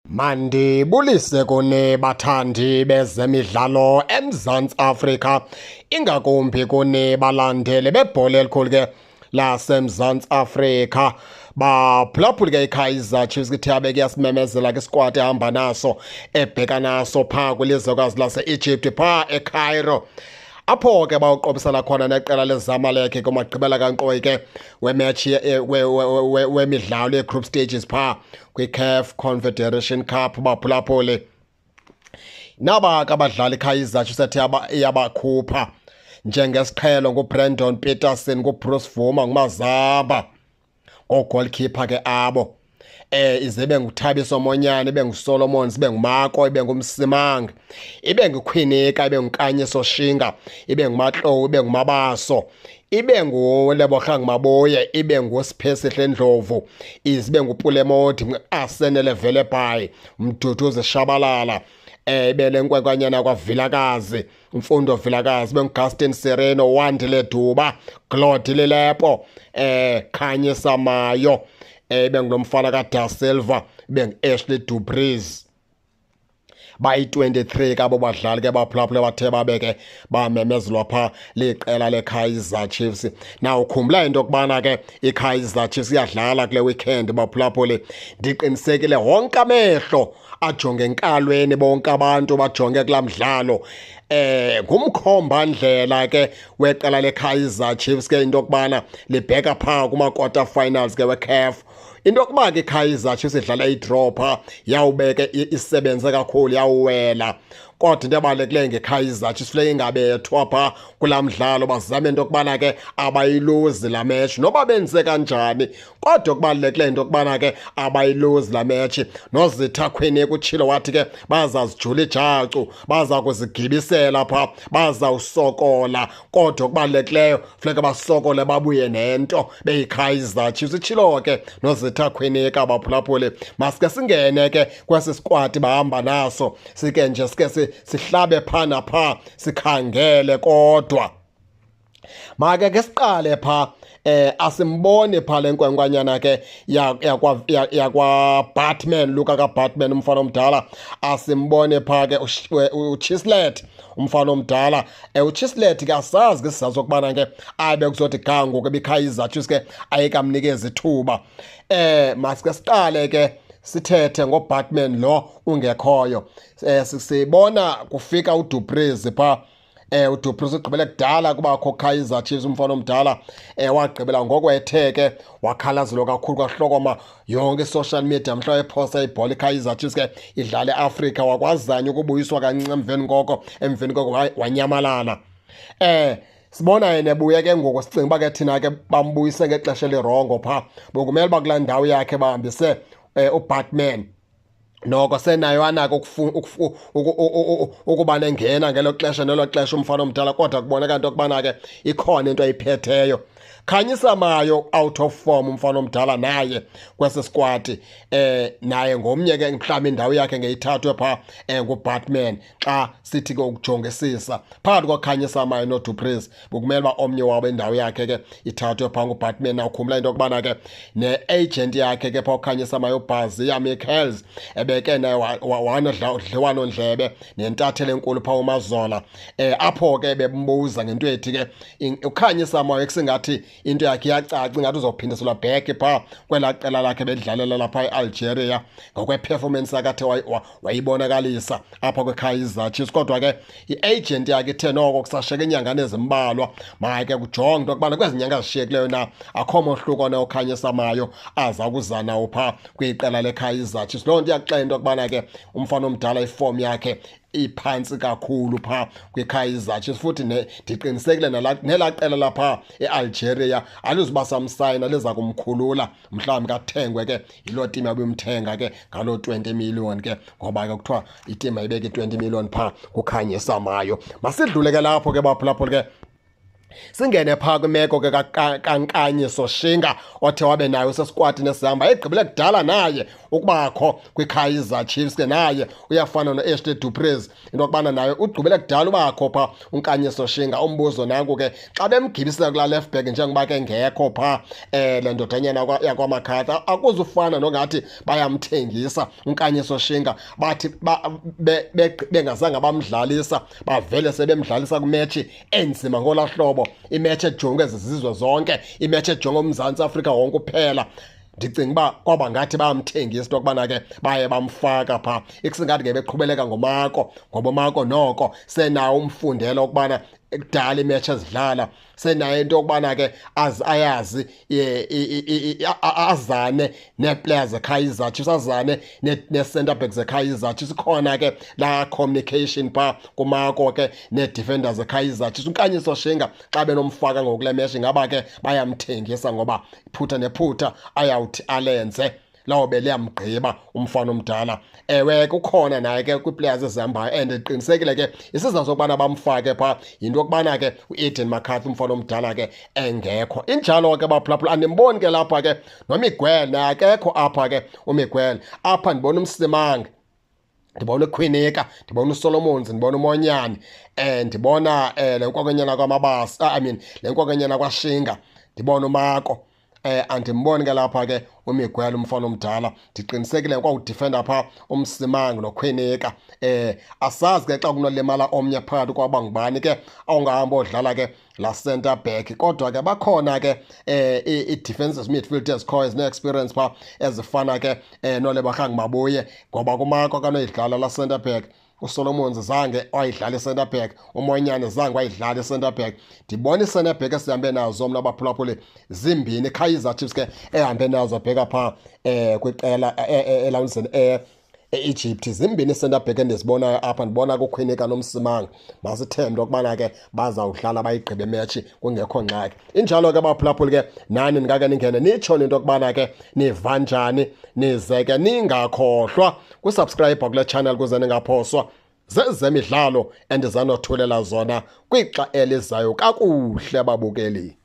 Mandibulise kuni bathandi bezemidlalo eMzantsi Afrika, ingakumbi kuni balandeli bebhola elikhulu ke laseMzantsi Afrika. Baphulaphuli ke, iKaizer Chiefs kithe yabe kuyasimemezela ke isikwati ehamba naso ebheka naso phaa kwilizwekazi lase-Egypt, phaa eCairo, apho ke bawuqobisana khona neqela leZamalek kumagqibela kankqoyi ke wematch wemidlalo ye-group stages phaa kwi-CAF Confederation Cup. Baphulaphuli, naba ke abadlali iKaizer Chiefs ethe iyabakhupha njengesiqhelo: nguBrandon Petersen, nguBruce Bvuma, nguMazaba, ngoo-goalkeeper ke abo. Ize ibe nguThabiso Monyane, ibe nguSolomons, ibe nguMako, ibe nguMsimang, ibe nguKwinika, ibe nguNkanyiso Shinga, ibe nguMatlou, ibe nguMabaso, ibe nguLebogang Maboye, ibe nguSiphesihle Ndlovu, ize ibe nguPule Mmodi, Asenele Velebayi, Mduduzi Shabalala, ibe lenkwenkwanyana kwaVilakazi, Mfundo Vilakazi, benguGaston Sirino, Wandile Duba, Glody Lilepo, Khanyisa Mayo, ibe ngulomfana kaDa Silva, ibe ngu-Ashley Du Preez. Bayi-23 kabo badlali ke, baphulaphula, bathe babe ke bamemezelwa phaa liqela leKaizer Chiefs. Na ukhumbula into yokubana ke iKaizer Chiefs iyadlala kule weekend. Baphulaphuli, ndiqinisekile wonke amehlo ajonge enkalweni, bonke abantu bajonge kulaa mdlalo. Ngumkhomba ndlela ke weqela leKaizer Chiefs ke into yokubana libheka phaa kuma-quarter finals ke weCAF. Into yokuba ke iKaizer Chiefs idlala i-draw phaa, yawubeke isebenze kakhulu, yawuwela. Kodwa into ebalulekileyo ngeKaizer Chiefs, funeka ingabethwa phaa kulaa mdlalo. Bazame into yokubana ke abayiluzi laa match noba benze kanjani, kodwa okubalulekileyo into yokubana ke abayiluzi laa match. NoZitha Kwinika utshilo, wathi ke bazazijula ijacu, baza kuzigibisela phaa, bazawusokola, kodwa okubalulekileyo funeka basokole babuye nento beyiKaizer Chiefs. Itshilo ke noZitha Kwinika. Baphulaphuli, masike singene ke kwesi sikwati bahamba naso, sike nje sike sihlabe phaa naphaa, sikhangele. Kodwa make ke siqale phaa, asimboni phaa le nkwenkwanyana ke yakwa yakwa Batman, Luka kaBatman, umfana omdala. Asimbone phaa ke uChislet, umfana omdala. UChislet ke asazi ke sizathu sokubana ke abe kuzothi ga ngoku ebiKaizer Chiefs ke ayikamnikeza ithuba. Masike siqale ke sithethe ngoBatman lo ungekhoyo. Sibona kufika uDu Preez phaa. uDu Preez ugqibele kudala kubakho Kaizer Chiefs. Umfana omdala wagqibela ngoko ethe ke wakhalazelwa kakhulu, kwahlokoma yonke i-social media mhla ephosa ibhola iKaizer Chiefs ke idlala eAfrika. Wakwazanya ukubuyiswa kancinci emveni koko wanyamalala. Sibona yena ebuye ke ngoku, sicinga uba ke thina ke bambuyise ngexesha eli-wrong phaa. Bokumele uba kulaa ndawo yakhe bahambise uBatman. Noko senayo, anako ukuba nengena ngelo xesha nelo xesha umfana omdala, kodwa kubonakala into yokubana ke ikhona into ayiphetheyo. Khanyisa Mayo out of form umfana omdala naye kwesi squad. Naye ngomnye ke, mhlawumbi indawo yakhe ngeyithathwe phaa nguBatman. Xa sithi ke ukujongisisa phakathi koKhanyisa Mayo noDu Preez, bekumele uba omnye wabo indawo yakhe ke ithathwe phaa nguBatman. Nawukhumbula into yokubana ke ne-agent yakhe ke phaa uKhanyisa Mayo, uBaziya Michaels, ebeke naye wanodliwano-ndlebe nentatheli enkulu phaa uMazola, apho ke bembuza ngento ethi ke uKhanyisa Mayo kusingathi into yakhe iyacaca, ingathi uzophindiselwa back phaa kwelaa qela lakhe bedlalela lapha eAlgeria, ngokwe-performance yakhe athe wayibonakalisa apha kwiKaizer Chiefs. Kodwa ke i-agent yakhe ithe noko kusashiyeka iinyangana ezimbalwa, make kujonge into yokubana kwezi nyanga zishiyekileyo na akho mohluko na uKhanyisa Mayo aza kuza nawo phaa kwiqela leKaizer Chiefs. Loo nto iyakuxela into yokubana ke umfana omdala ifomu yakhe iphantsi kakhulu phaa kwiKaizer Chiefs. Futhi ndiqinisekile nelaa qela lapha eAlgeria alizuba samsayina, liza kumkhulula, mhlawumbi kathengwe ke yiloo team yabuyumthenga ke ngaloo 20 million ke, ngoba ke kuthiwa iteam ayibeke i-20 million phaa kuKhanyisa Mayo. Masidlule ke lapho ke, baphulaphula ke. Singene phaa kwimeko ke kaNkanyiso Shinga othe wabe nayo usesikwatini esihamba egqibele kudala naye ukubakho kwiKaizer Chiefs ke naye uyafana no-Ashley Du Preez into yokubana naye ugqibele kudala ubakho phaa uNkanyiso Shinga. Umbuzo nanku ke xa bemgibisela kulaa left back njengoba ke ngekho phaa le ndodanyana yakwaMcCarthy akuzufana nongathi bayamthengisa uNkanyiso Shinga bathi bengazange bamdlalisa bavele sebemdlalisa kwimetshi enzima ngolaa hlobo, imetshi ejonge zizizwe zonke, imetshi ejonge uMzantsi Afrika wonke uphela. Ndicinga uba kwaba ngathi bayamthengisa into yokubana ke baye bamfaka phaa. Ikusingathi ke beqhubeleka ngoMako ngoba uMako noko senawo umfundelo okubana kudala imetshi ezidlala, senayo into yokubana ke ayazi azane nee-players zeKaizer Chiefs, azane nee-centre back zeKaizer Chiefs. Ikhona ke laa communication phaa kuMako ke nee-defenders zeKaizer Chiefs. UNkanyiso Shinga xa benomfaka ngoku kule match ingaba ke bayamthengisa ngoba iphutha nephutha ayawuthi alenze lawube liyamgqiba umfana omdala. Ewe kukhona naye ke kwii-players ezihambayo and ndiqinisekile ke isizathu sokubana bamfake phaa yinto yokubana ke uAiden McCarthy umfana omdala ke engekho. Injalo ke baphulaphula, andimboni ke lapha ke noMiguel naye akekho apha ke uMiguel. Apha ndibona uMsimang, ndibona uKwinika, ndibona uSolomons, ndibona uMonyane, ndibona le nkokonyana kwaMabasa, I mean le nkokonyana kwaShinga, ndibona uMako. Andimboni ke lapha ke uMiguel umfana omdala. Ndiqinisekile kwawudefenda phaa uMsimang noKwinika. Asazi ke xa kunolimala omnye phakathi kwaba ngubani ke ongahamba odlala ke la centre back, kodwa ke bakhona ke i-defensive midfield ezikhoyo ezine-experience phaa ezifana ke noLebohang Maboe, ngoba kuMako kanoyidlala la centre back. uSolomons zange wayidlala i-centre back, uMonyane zange wayidlala i-centre back. Ndibona i-centre back esihambe nazo mna baphulaphuli zimbini, Kaizer Chiefs ke ehambe nazo bheka phaa kwiqela elawunzeni e-Egypt. Zimbini i-centre back endizibonayo apha, ndibona kuKwinika noMsimang. Masithembe ukubana ke bazawudlala bayigqibe imetshi kungekho ngxaki. Injalo ke baphulaphuli ke nani ningake ningene nitsho into yokubana ke niva njani, nize ke ningakhohlwa kusubscribe kule channel kuze ningaphoswa zezemidlalo endizanothulela zona kwixa elizayo. Kakuhle babukeli.